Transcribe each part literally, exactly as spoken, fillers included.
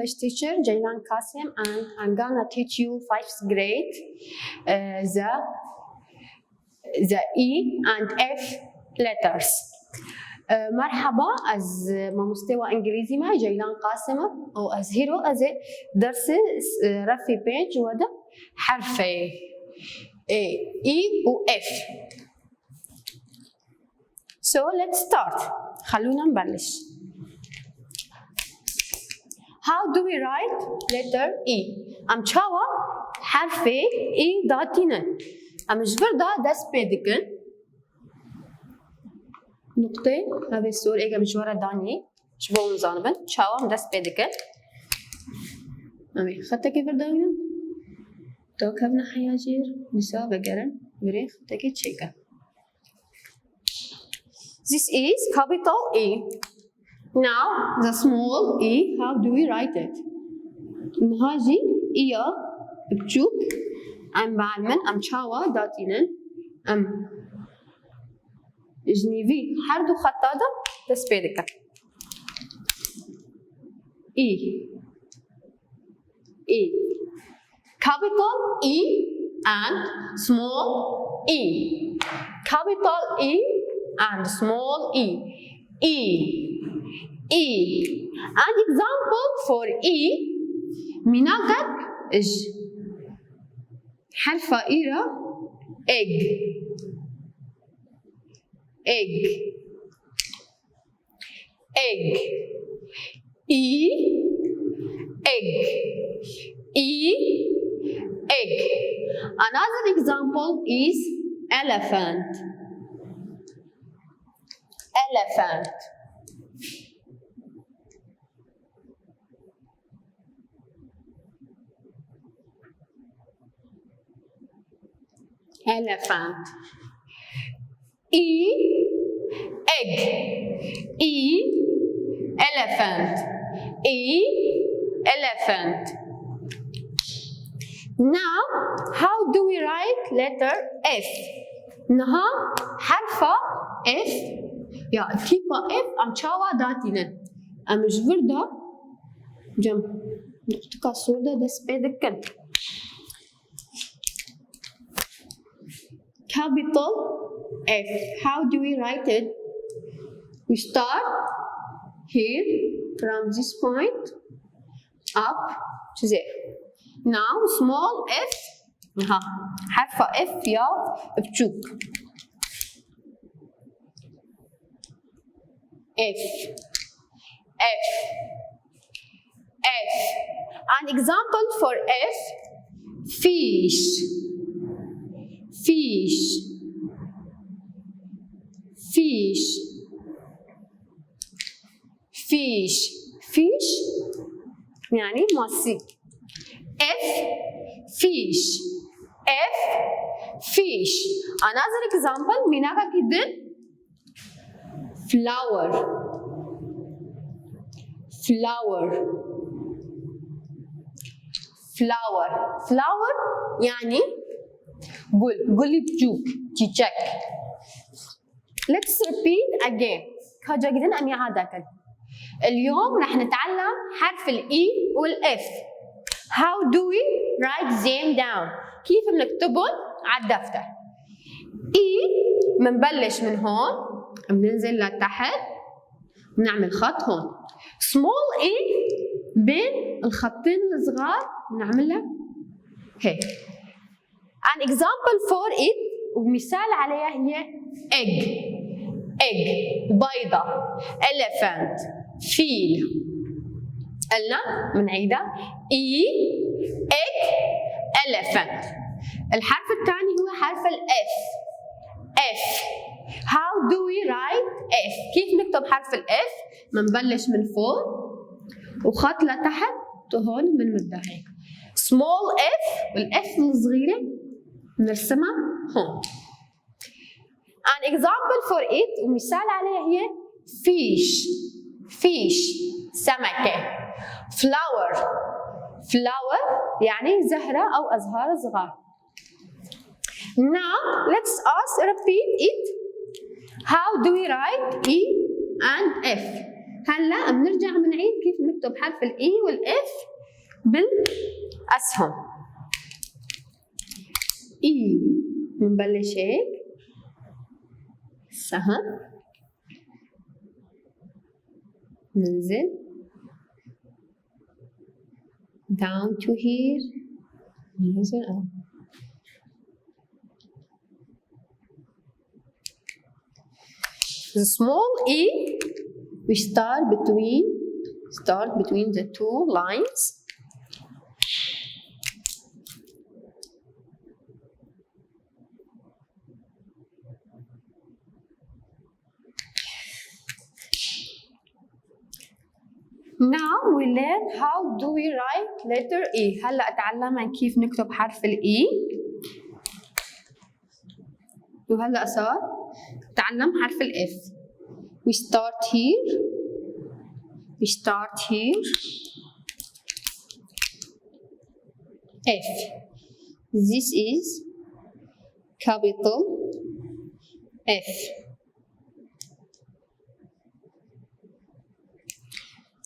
English teacher Ceylan Kasim, and I'm gonna teach you fifth grade, uh, the, the E and F letters. Uh, merheba, ez mamostê we îngilîzî me, Ceylan Kasim im, û ez hîro ez ê dersê, uh, refê pênc we de herfê E, E û F. So let's start. خلونا نبلش. How do we write letter E? Em çawa herfê E datînin? Em ji vir de dest pê dikin. Nuqtê, hevê sor, êgem ji we re danî. Ji bo hûn zanibin, çawa em dest pê dikin. Em ê xetekê vir dawînin. Dakevne heya jêr, dîsa vegerin, virê xetekê çêkin. This is capital E. Now, the small e, how do we write it? Niha jî e ya biçûk, em bielmin, em çawa datînin, em ji nîvî her du xeta de dest pê dikin. E. E. Capital E and small e. Capital E and small e. E. E. An example for e, mînakek ji herfa E re, egg. Egg. Egg. E, egg. E, egg. Another example is elephant. Elephant. Elephant. E, egg. E, elephant. E, elephant. Now, how do we write letter F? Niha herfa F, ya tîpa F, em çawa datînin? Em ji vir de cem nuqtika sor de dest pê dikin. Capital F. How do we write it? We start here from this point up to there. Now small f. Niha herfa F ya biçûk. F. F. F. An example for F, fish. Fish. Fish. Fish. Fish. Yani masî. F, fish. F, fish. Another example, mînakekî din. Flower. Flower. Flower. Flower yani gul. Gulî biçûk, çîçek. Let's repeat again. Ka careke din em îade kin. اليوم رح نتعلم حرف ال E وال F. How do we write them down? كيف بنكتبهم على الدفتر؟ E، منبلش من هون، بننزل لتحت، بنعمل خط هون. Small e بين الخطين الصغار بنعملها هيك. An example for it، ومثال عليها هي egg. Egg، بيضة. Elephant، فيل. قلنا، منعيدها. E، egg، elephant. الحرف الثاني هو حرف ال F. F. How do we write F? كيف نكتب حرف ال F؟ منبلش من فوق وخط لتحت، وهون بنمدها هيك. Small f، وال F الصغيرة بنرسمها هون. An example for it، ومثال عليها هي fish. Fish، سمكة. Flower. Flower يعني زهرة أو أزهار صغار. Now, let's us repeat it. How do we write E and F? هلا بنرجع بنعيد كيف نكتب حرف ال E وال F بالأسهم. E، بنبلش هيك، سهم، ننزل، down to here، ننزل، آه. The small E, we start between, start between the two lines. Now we learn how do we write letter E. هلأ تعلمنا كيف نكتب حرف ال E. وهلأ صار تعلم حرف ال F. We start here. We start here. F. This is capital F.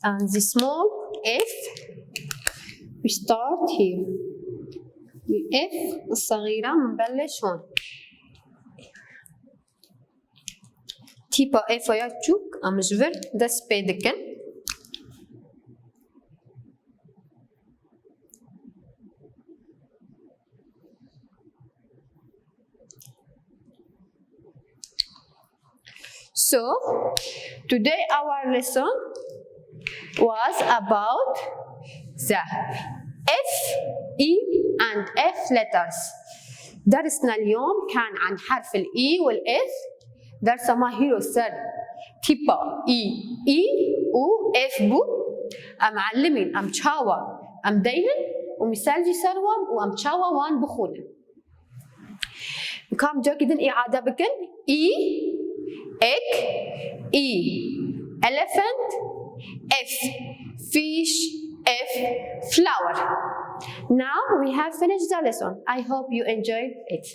And the small F, we start here. F الصغيرة بنبلش هون. Tîpa F ya çûk em ji vir dest pê dikin. So, today our lesson was about the F, E and F letters. درسنا اليوم كان عن حرف ال E وال F. درسا ما هيرو سر تيبا E، E و F بو. ام علمين، ام چاوا، ام دينن، ومثال جي سر وان، وام چاوا وان بخونن. Kam cakî din îade bikin. E, egg, E, elephant, F, fish, F, flower. Now we have finished the lesson. I hope you enjoyed it.